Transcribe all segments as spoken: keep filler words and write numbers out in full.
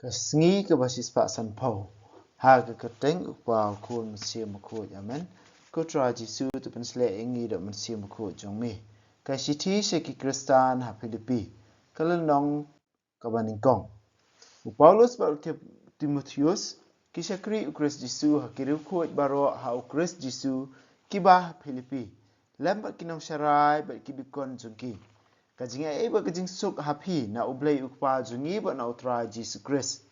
Ka sngi kaba shispah sanphew. Ha ka kyrteng U Kpa, U Khun, U Mynsiem Bakhuid. Amen. Ko Trai Jisu, to pynshlur ïa ngi da U Mynsiem Bakhuid jong me. Ka shithi sha ki Khristan ha Philippi. Ka lynnong kaba nyngkong. U Paulus bad u Tim-, Timotheus, ki shakri U Khrist Jisu ha ki riewkhuid baroh ha U Khrist Jisu, kiba ha Philippi, lem bad ki nongsharai bad ki dukon jong ki. Ka jingaiei bad ka jingsuk ha phi na U Blei U Kpa jong ngi bad na U Trai Jisu Khrist.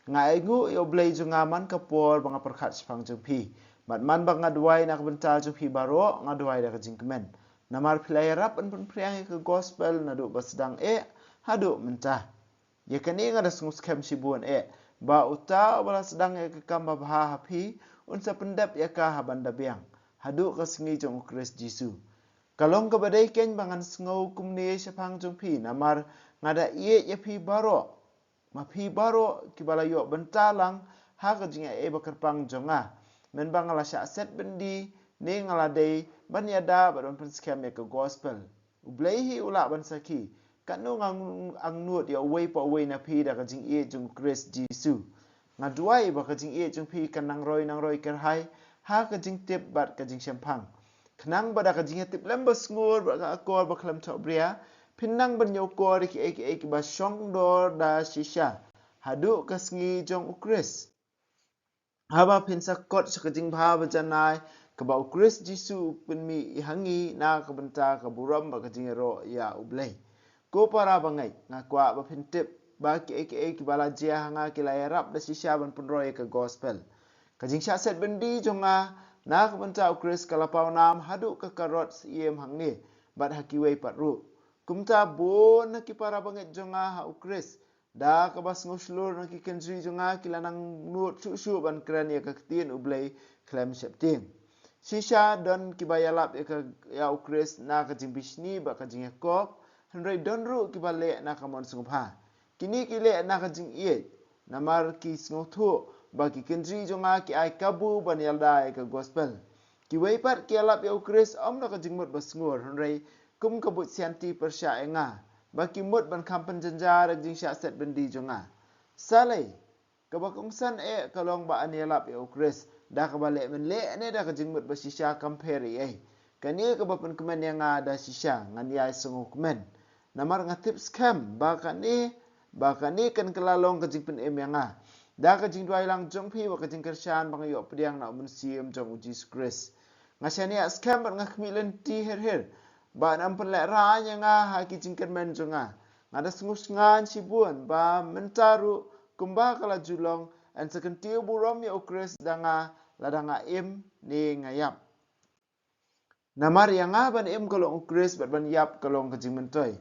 Nga ainguh ïa U Blei jong nga man ka por ba nga pyrkhat shaphang jong phi, bad man ba nga duwai na ka bynta jong phi baroh, nga duwai da ka jingkmen. Namar phi la ïarap ban pynphriang ïa ka gospel naduh ba sdang eh haduh mynta. Ïa kane nga da sngewskhem shibun eh, ba uta uba la sdang ïa ka kam babha ha phi, un sa pyndep ïa ka ha ban da biang, haduh ka sngi jong U Khrist Jisu. Ka long kaba dei keiñ ba ngan sngew kumne shaphang jong phi, namar nga da ïeit ïa phi baroh. Ma phi baroh kiba la ïoh bynta lang ha ka jingaiei ba kyrpang jong nga, mynba nga la shah set byndi, ne nga la dei ban ïada bad ban pynskhem ïa ka gospel. U Blei hi u lah ban sakhi, katno nga ng-, angnud ïa uwei pa uwei na phi da ka jingïeit jong U Khrist Jisu. Nga duwai ba ka jingïeit jong phi kan nangroi nangroi kyrhai ha ka jingtip bad ka jingshemphang, khnang ba da ka jingïatiplem ba sngur bad ka akor ba khlem thohbria, phin nang ban ñiewkor ïa kiei kiei kiba shongdor da shisha haduh ka sngi jong U Khrist, haba phin sa kot sha ka jingbha bajanai kaba U Khrist Jisu u pynmih ha ngi na ka bynta ka burom bad ka jingïaroh ïa U Blei. Ko para bangeit, nga kwah ba phin tip ba kiei kiei kiba la jia ha nga ki la ïarap da shisha ban pynroi ïa ka gospel. Ka jingshah set byndi jong nga na ka bynta U Khrist ka la pawnam haduh ka karod syiem hangne, bad ha kiwei pat ruh. Kumta bun na ki para bangeit jong nga ha U Khrist, da kaba sngewshlur na ki kynjri jong nga ki la nang nud shuh shuh ban kren ïa ka ktien U Blei khlem sheptieng. Shisha don kiba ïalap ïa ka, ïa U Khrist na ka jingbishni bad ka jingïakop, hynrei don ruh kiba leh na ka mon sngewbha. Kine ki leh na ka jingïeit, namar ki sngewthuh ba ki kynjri jong nga ki ai kabu ban ïada ïa ka gospel. Kiwei pat ki ïalap ïa U Khrist ym na ka jingmut ba sngur, hynrei kum ka buit sianti pyrshah ïa nga, ba ki mut ban kham pynjynjar ïa ka jingshah set byndi jong nga. Sa lei, kaba kongsan eh ka long ba yn ïalap ïa U Khrist da kaba leh mynleh ne da ka jingmut ba shisha kam pher ei ei. Kane kaba pynkmen ïa nga da shisha, ngan ïai sngewkmen. Namar nga tip skhem ba kane, ba kane kan kylla long ka jingpynim ïa nga da ka jingduwai lang jong phi bad ka jingkyrshan ba nga ïoh pdiang na U Mynsiem jong U Jisu Khrist. Nga shaniah skhem bad nga khmih lynti her her ba yn ym pynlehraiñ ïa nga ha ki jingkyrmen jong nga. Nga da sngewsngaiñ shibun ba mynta ruh, kumba ka la ju long, yn sa kyntiew burom ïa U Khrist da nga, lada nga im ne nga ïap. Namar ïa nga ban im ka long U Khrist bad ban ïap ka long ka jingmyntoi.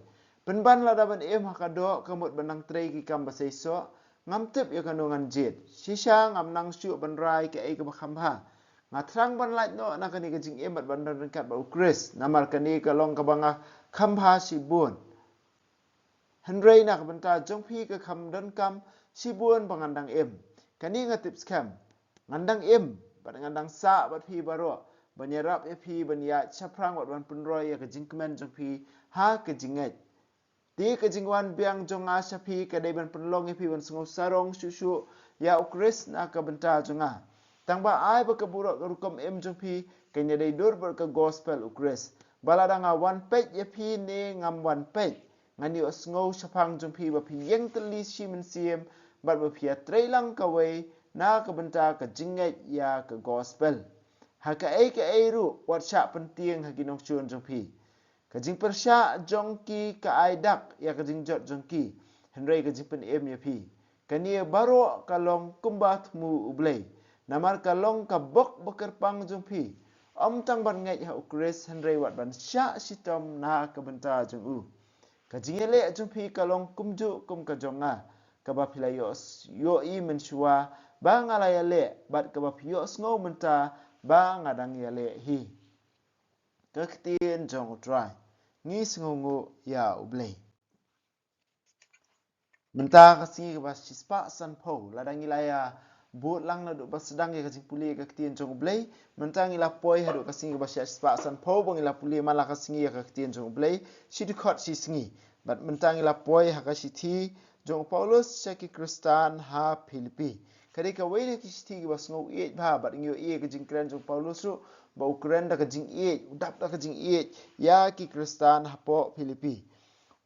Pynban lada ban im ha ka doh ka mut ban nang trei ki kam ba seisoh, ngam tip ïa kano ngan jied. Shisha ngam nang shuh ban rai kaei kaba kham bha. Nga thrang ban lait noh na kane ka jingim bad ban don ryngkat bad U Khrist, namar kane ka long kaba nga kham bha shibun. Hynrei na ka bynta jong phi ka kham donkam shibun ba ngan dang im. Kane nga tip skhem. Ngan dang im bad ngan dang sah bad phi baroh, ban ïarap ïa phi ban ïaid shaphrang bad ban pynroi ïa ka jingkmen jong phi ha ka jingngeit. Te ka jingwan biang jong nga sha phi ka dei ban pynlong ïa phi ban sngew sarong shuh shuh ïa U Khrist na ka bynta jong nga. Tang ba ai ba ka burom ka rukom im jong phi kan ïadei dur bad ka gospel U Khrist. Ba lada nga wan peit ïa phi ne ngam wan peit, ngan ïohsngew shaphang jong phi ba phi ïeng tylli shi mynsiem bad ba phi ïatrei lang kawei na ka bynta ka jingngeit ïa ka gospel. Ha kaei kaei ruh wat shah pyntieng ha ki nongshun jong phi. Ka jingpyrshah jong ki ka ai dak ïa ka jingjot jong ki, hynrei ka jingpynim ïa phi. Kane baroh ka long kumba thmu U Blei. Namar ka long ka bok ba kyrpang jong phi, ym tang ban ngeit ha U Khrist hynrei wat ban shah shitom na ka bynta jong u. Ka jingïaleh jong phi ka long kumjuh kum ka jong nga, kaba phi la ïoh, ïohi mynshuwa ba nga la ïaleh, bad kaba phi ïohsngew mynta ba nga dang ïaleh hi. Ka ktien jong U Trai. Ngi sngewnguh ïa U Blei. Mynta ka sngi kaba shispah sanphew, lada ngi la ïa bud lang naduh ba sdang ïa ka jingpule ka ktien jong U Blei, mynta ngi la poi haduh ka sngi kaba shispah sanphew ba ngi la pule man la ka sngi ïa ka ktien jong U Blei, shi dkhot shi sngi. Bad mynta ngi la poi ha ka shithi jong u Paulus sha ki Khristan ha Philippi. Ka dei kawei na ki shithi kiba sngew ïeit bha, bad ngi ïohi ïa ka jingkren jong u Paulus ruh ba u kren da ka jingïeit, u dap da ka jingïeit ïa ki Khristan hapoh Philippi.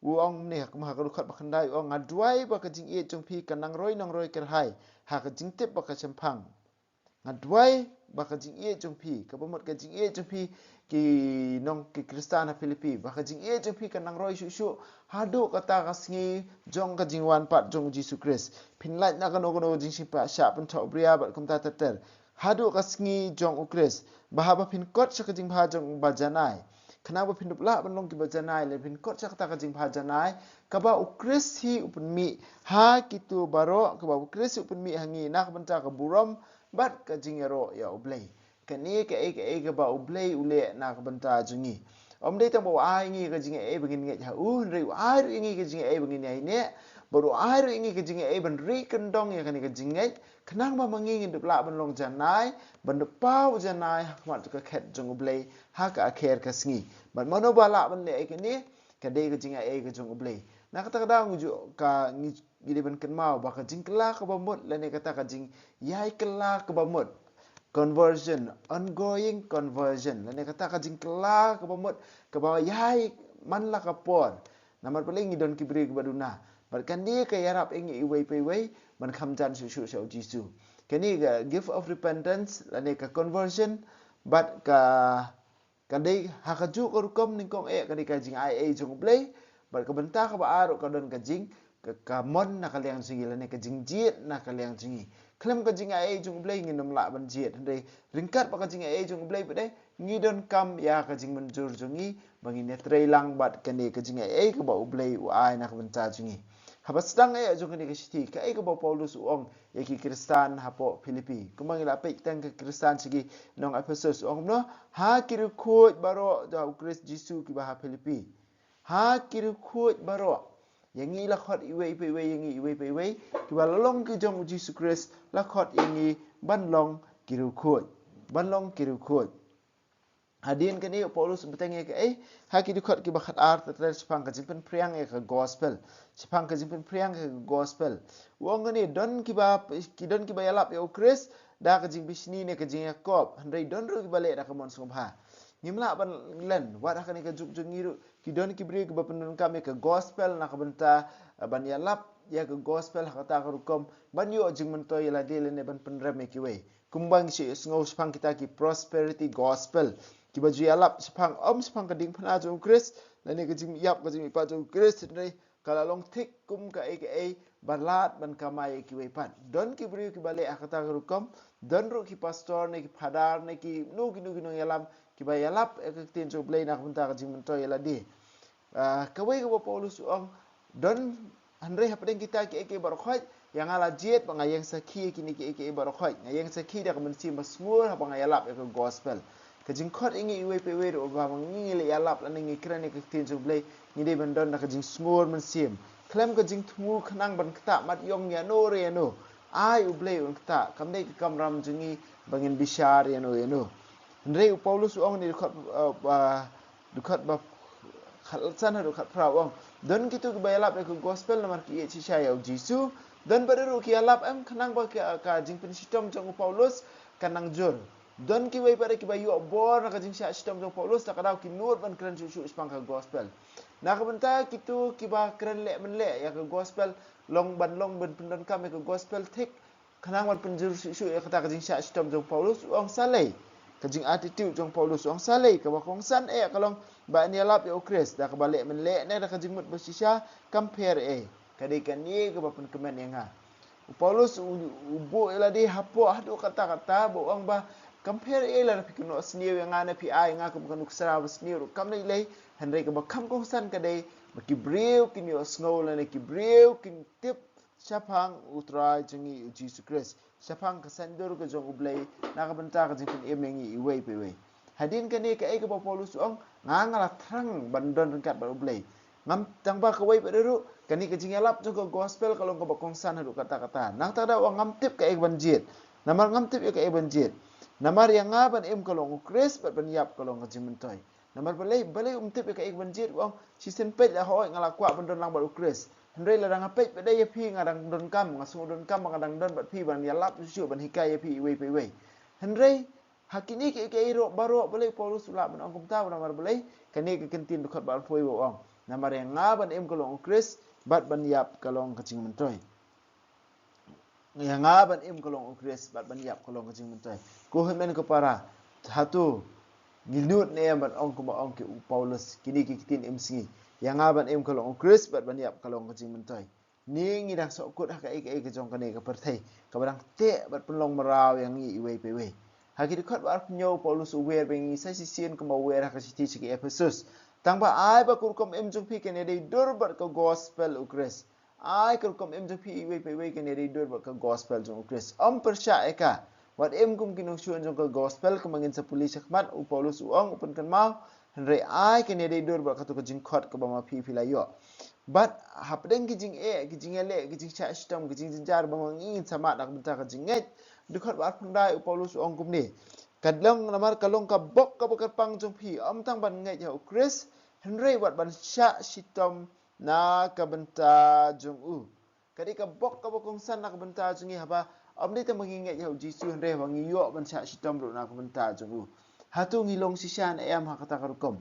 U ong kumne, ha ka dkhot ba khyndai u ong, nga duwai ba ka jingïeit jong phi kan nang roi nang roi kyrhai ha ka jingtip bad ka shemphang. Nga duwai ba ka jingïeit jong phi, kaba mut ka jingïeit jong phi ki nong ki Khristan ha Philippi, ba ka jingïeit jong phi kan nang roi shuh shuh haduh kata ka sngi jong ka jingwan pat jong u Jisu Khrist. Phin lait na kano kano ka jingshah pynthoh bria bad kumta ter ter, haduh ka sngi jong u Khrist, ba haba phin kot sha ka jingbha jong u ba janai, khnang ba phin dup lah ban long kiba janai, lane phin kot sha kata ka jingbha janai kaba u Khrist hi u pynmih ha kito baroh, kaba u Khrist hi u pynmih ha ngi na ka bynta ka burom bad ka jingïaroh ïa u Blei. Kane kaei kaei kaba u Blei u leh na ka bynta jong ngi. Ym dei tang ba u ai ngi ka jingaiei ba ngin ngeit ha u, hynrei u ai ruh ïa ngi ka jingaiei ba ngin ïaineh, bad u ai ruh ïa ngi ka jingaiei ban ri kyndong ïa kane ka jingngeit, khnang ba ma ngi ngin dup lah ban long janai, ban dup paw janai ha khmat ka khet jong u Blei ha ka akher ka sngi. Bad mano ba lah ban leh ïa kane? Ka dei ka jingaiei ka jong u Blei. Na kata ka daw ngi ju ka ngi ngi dei ban kynmaw ba ka jingkylla kaba mut lane kata ka jingïai kylla kaba mut, conversion, ongoing conversion, lane kata ka jingkylla kaba mut kaba ïai man la ka por. Namar balei? Ngi don ki briew kiba duna, bad kane ka ïarap ïa ngi iwei pa iwei ban kham jan shuh shuh sha u Jisu. Kane ka gift of repentance lane ka conversion, bad ka ka dei ha kajuh ka rukom nyngkong eh, ka dei ka jingaiei jong u Blei. Bad ka bynta kaba ar ruh ka don ka jing ka, ka mon na ka liang jong ngi lane ka jingjied na ka liang jong ngi. Khlem ka jingaiei jong u Blei ngin ym lah ban jied, hynrei ryngkat bad ka jingaiei jong u Blei pat de ngi donkam ïa ka jingmynjur jong ngi ba ngin ïatrei lang bad kane ka jingaiei kaba u Blei u ai na ka bynta jong ngi. Haba sdang eh jong kane ka shithi, kaei kaba u Paulus u ong ïa ki Khristan hapoh Philippi? Kumba ngi la peit tang ki Khristan sha ki nong Ephesus, u ong kumno? Ha ki riewkhuid baroh da u Khrist Jisu kiba ha Philippi. Ha ki riewkhuid baroh. Ïa ngi la khot iwei pa iwei, ïa ngi iwei pa iwei, kiba la long ki jong u Jisu Khrist, la khot ïa ngi ban long ki riewkhuid. Ban long ki riewkhuid. Hadien kane u Paulus u bteng ïa kaei? Ha ki dkhot kiba khatar ter ter shaphang ka jingpynphriang ïa ka gospel. Shaphang ka jingpynphriang ïa ka gospel. U ong kane, don kiba, ki don kiba ïalap ïa u Khrist da ka jingbishni ne ka jingïakop, hynrei don ruh kiba leh da ka mon sngewbha. Ngim lah ban len wat ha kane ka juk jong ngi ruh, ki don ki briew kiba pyndonkam ïa ka gospel na ka bynta, eh, ban ïalap ïa ka gospel ha kata ka rukom ban ïoh jingmyntoi ïa lade lane ban pynrem ïa kiwei. Kumba ngi shu sngew shaphang kita ki prosperity gospel, kiba ju ïalap shaphang, ym shaphang ka diengphna jong u Khrist lane ka jingïap ka jingmihpat jong u Khrist, hynrei ka la long thik kum kaei kaei ba lad ban kamai ïa kiwei pat. Don ki briew kiba leh ha kata ka rukom, don ruh ki pastor ne ki phadar ne kino kino ki nongïalam kiba ïalap ïa ka ktien jong u Blei na ka bynta ka jingmyntoi ïa lade. Ah, kawei kaba u Paulus u ong, don, hynrei hapdeng kita kiei kiei baroh khoit, ïa nga la jied ba nga ïeng sakhi ïa kine kiei kiei baroh khoit. Nga ïeng sakhi da ka mynsiem basngur haba nga ïalap ïa ka gospel. Ka jingkhot ïa ngi iwei pa iwei ruh ba ma ngi, ngi leh ïalap lane ngi kren ïa ka ktien jong u Blei, ngi dei ban don da ka jingsngur mynsiem. Khlem ka jingthmu khnang ban ktah mat ïong ïano re ïano. Ai u Blei un ktah, kam dei ka kamram jong ngi ba ngin bishar ïano ïano. Hynrei u Paulus u ong ne dkhot, eh, ba dkhot ba khatsan haduh khatphra u ong, don kito kiba ïalap ïa ka gospel namar ki ïeit shisha ïa u Jisu. Don pat ruh ki ïalap em khnang ba ka, ka jingpynshitom jong u Paulus kan nang jur. Don kiwei pat kiba ïoh bor na ka jingshah shitom jong u Paulus, da ka daw ki nud ban kren shuh shuh shaphang ka gospel. Na ka bynta kito kiba kren leh mynleh ïa ka gospel, long ban long ban pyndonkam ïa ka gospel thik, khnang ban pynjur shuh shuh ïa kata ka jingshah shitom jong u Paulus, u ong sa lei. Ka jingattitude jong u Paulus, u ong sa lei, kaba kongsan eh ka long ba yn ïalap ïa u Khrist da kaba leh mynleh ne da ka jingmut bashisha, kam pher eh. Ka dei kane kaba pynkmen ïa nga. U Paulus u, u buh ïa lade hapoh haduh katta katta, ba u ong ba kam pher eh lada phi kynnoh sniew ïa nga ne phi ai ïa nga kum ka nuksa ba sniew ruh kam lei lei, hynrei kaba kham kongsan ka dei ba ki briew kin ïohsngew lane ki briew kin tip shaphang u Trai jong ngi u Jisu Khrist, shaphang ka saiñdur ka jong u Blei na ka bynta ka jingpynim ïa ngi iwei pa iwei. Hadien kane kaei kaba u Paulus u ong, nga nga la thrang ban don ryngkat bad u Blei. Ngam, tang ba kawei pat ruh, kane ka jingïalap jong ka gospel ka long kaba kongsan haduh katta katta. Nangta da u ong ngam tip kaei ban jied. Namar ngam tip ïa kaei ban jied. Namar ïa nga ban im ka long u Khrist bad ban ïap ka long ka jingmyntoi. Namar balei, balei um tip ïa kaei ban jied, u ong shisien peit la hooid nga la kwah ban don lang bad u Khrist. Hynrei lada nga peit pat de ïa phi, nga dang donkam, nga sngewdonkam ba nga dang don bad phi ban ïalap shuh shuh, ban hikai ïa phi iwei pa iwei. Hynrei ha kine kiei kiei ruh baroh, balei u Paulus u lah ban ong kumta? Namar balei? Kane ka kyntien dkhot ba arphew wei ba ong, namar ïa nga ban im ka long u Khrist, bad ban ïap ka long ka jingmyntoi. Ïa nga ban im ka long u Khrist, bad ban ïap ka long ka jingmyntoi. Ko hynmen ko para, hato ngi nud ne em ban ong kumba ong ki u Paulus kine ki ktien im sngi? Ïa nga ban im ka long u Khrist, bad ban ïap ka long ka jingmyntoi. Ne ngi dang sahkut ha kaei kaei ka jong kane ka pyrthei kaba dang teh bad pynlong mraw ïa ngi iwei pa iwei? Ha ki dkhot ba arphew hynñiew u Paulus u wer ba ngi sa shisien kumba u wer ha ka shithi sha ki Ephesus. Tang ba ai ba ka rukom im jong phi kan ïadei dur bad ka gospel u Khrist. Ai ka rukom im jong phi iwei pa iwei kan ïadei dur bad ka gospel jong u Khrist. Ym pyrshah ïa ka. Wat im kum ki nongshun jong ka gospel kumba ngin sa pule shakhmat, u Paulus u ong, u pynkynmaw. Hynrei ai kan ïadei dur bad kato ka jingkhot kaba ma phi phi la ïoh. Bad hapdeng ki jingeh, ki jingïaleh, ki jingshah shitom, ki jingjynjar ba ma ngi ngin sa mad na ka bynta ka jingngeit, dkhot ba arphew khyndai u Paulus u ong kumne: Ka long, namar ka long ka bok kaba kyrpang jong phi, ym tang ban ngeit ha u Khrist, hynrei wat ban shah shitom na ka bynta jong u. Ka dei ka bok kaba kongsan na ka bynta jong ngi haba ym dei tang ba ngi ngeit ha u Jisu, hynrei haba ngi ïoh ban shah shitom ruh na ka bynta jong u. Hato ngi long shisha ne em ha kata ka rukom?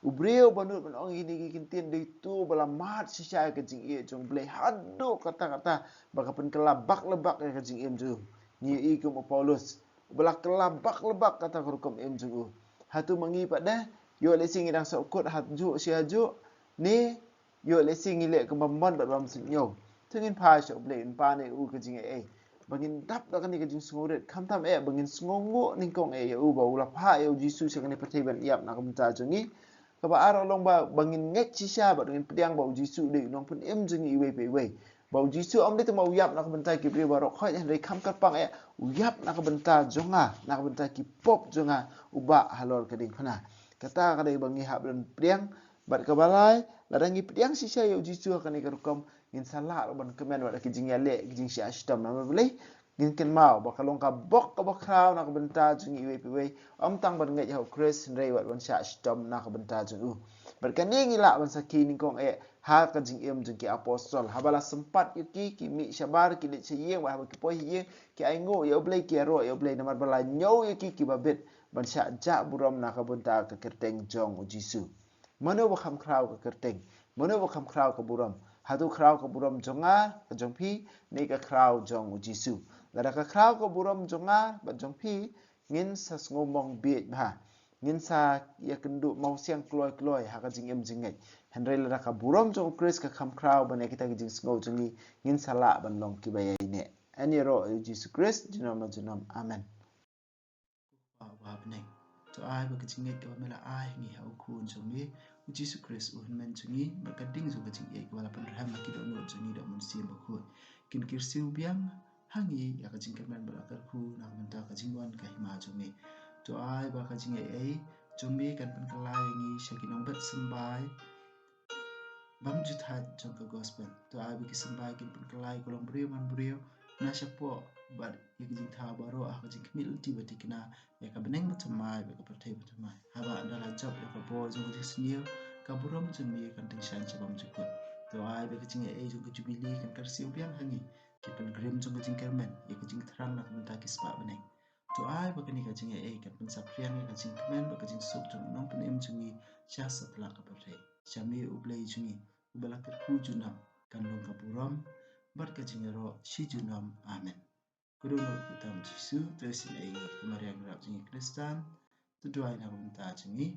U briew ba nud ban ong ïa kine ki kyntien dei uto ba la mad shisha ïa ka jingïeit jong u Blei haduh katta katta ba ka pynkylla bak la bak ïa ka jingim jong u. Ngi ïohi kum u Paulus uba la kylla bak la bak kata ka rukom im jong u. Hato ma ngi pat de, ïoh lehse ngi dang sahkut hajuh shi hajuh, ne ïoh lehse ngi leh kumba mon bad bym sngew? To ngin phai sha u Blei, ngin pan ïa u ka jingaiei ba ngin dap da kane ka jingsngewrit, khamtam eh ba ngin sngewnguh nyngkong eh ïa u ba u la phah ïa u Jisu sha kane ka pyrthei ban ïap na ka bynta jong ngi. Kaba ar ka long ba, ba ngin ngeit shisha bad ngin pdiang ba u Jisu u dei u nongpynim jong ngi iwei pa iwei. Ba u Jisu ym dei tang ba u ïap na ka bynta ki briew baroh khoit, hynrei kham kyrpang eh u ïap na ka bynta jong nga, na ka bynta ki pop jong nga, u Bah, halor ka diengphna. Kata ka dei ba ngi hap ban pdiang. Bad kaba lai, lada ngi pdiang shisha ïa u Jisu ha kane ka rukom, ngin sa lah ruh ban kmen bad ki jingïaleh, ki jingshah shitom. Namar balei? Ngin kynmaw ba ka long ka bok kaba khraw na ka bynta jong ngi iwei pa iwei, ym tang ban ngeit ha u Khrist, hynrei wat ban shah shitom na ka bynta jong u. Bad kane ngi lah ban sakhi nyngkong eh ha ka jingim jong ki apostol, haba la sympat ïa ki, ki mih shabar, ki leit sha ïing, bad haba ki poi ha ïing ki ainguh ïa u Blei, ki ïaroh ïa u Blei, namar ba la ñiew ïa ki kiba bit ban shah jah burom na ka bynta ka kyrteng jong u Jisu. Mano ba kham khraw ka kyrteng? Mano ba kham khraw ka burom? Hato khraw ka burom jong nga, ka jong phi, ne ka khraw jong u Jisu? Lada ka khraw ka burom jong nga bad jong phi, ngin sa sngewmong bieit bha. Ngin sa ïakynduh mawsiang kloi kloi ha ka jingim jingngeit. Hynrei lada ka burom jong u Khrist ka kham khraw ban ïa kita ki jingsngew jong ngi, ngin sa lah ban long kiba ïaineh. Yn ïaroh ïa u Jisu Khrist junom la junom. Amen. Ko Kpa uba ha bneng, to ai ba ka jingngeit kaba me la ai ha ngi ha u Khun jong me u Jisu Khrist u hynmen jong ngi, bad ka ding jong ka jingïeit kaba la pynrhem ha ki dohnud jong ngi da u Mynsiem Bakhuid, kin kyrsiew biang ha ngi ïa ka jingkyrmen ba la kyrkhu na ka bynta ka jingwan ka hima jong me. To ai ba ka jingaiei jong me kan pynkylla ïa ngi sha ki nongbet symbai bymjuthaid jong ka gospel. To ai ba ki symbai kin pynkylla ïa ka longbriew manbriew na shapoh bad ïa ki jingthaw baroh ha ka jingkhmih lynti ba thikna ïa ka bneng bathymmai bad ka pyrthei bathymmai. Haba ynda la jop ïa ka bor jong ka jingsniew, ka burom jong me kan tyngshaiñ sha bymjukut. To ai ba ka jingaiei jong ka jubili kan kyrsiew biang ha ngi, ki pilgrim jong ka jingkyrmen, ïa ka jingthrang na ka bynta ki spah bneng. To ai ba kane ka jingaiei kan pynsaphriang ïa ka jingkmen bad ka jingsuk jong u Nongpynim jong ngi sha satlak ka pyrthei. Sha me u Blei jong ngi uba la kyrkhu junom, kan long ka burom bad ka jingïaroh shi junom. Amen. Ka dohnud kyrteng Jisu, to isynei ïa ngi, ka Maria nongrep jong ngi Khristan, to duwai na ka bynta jong ngi.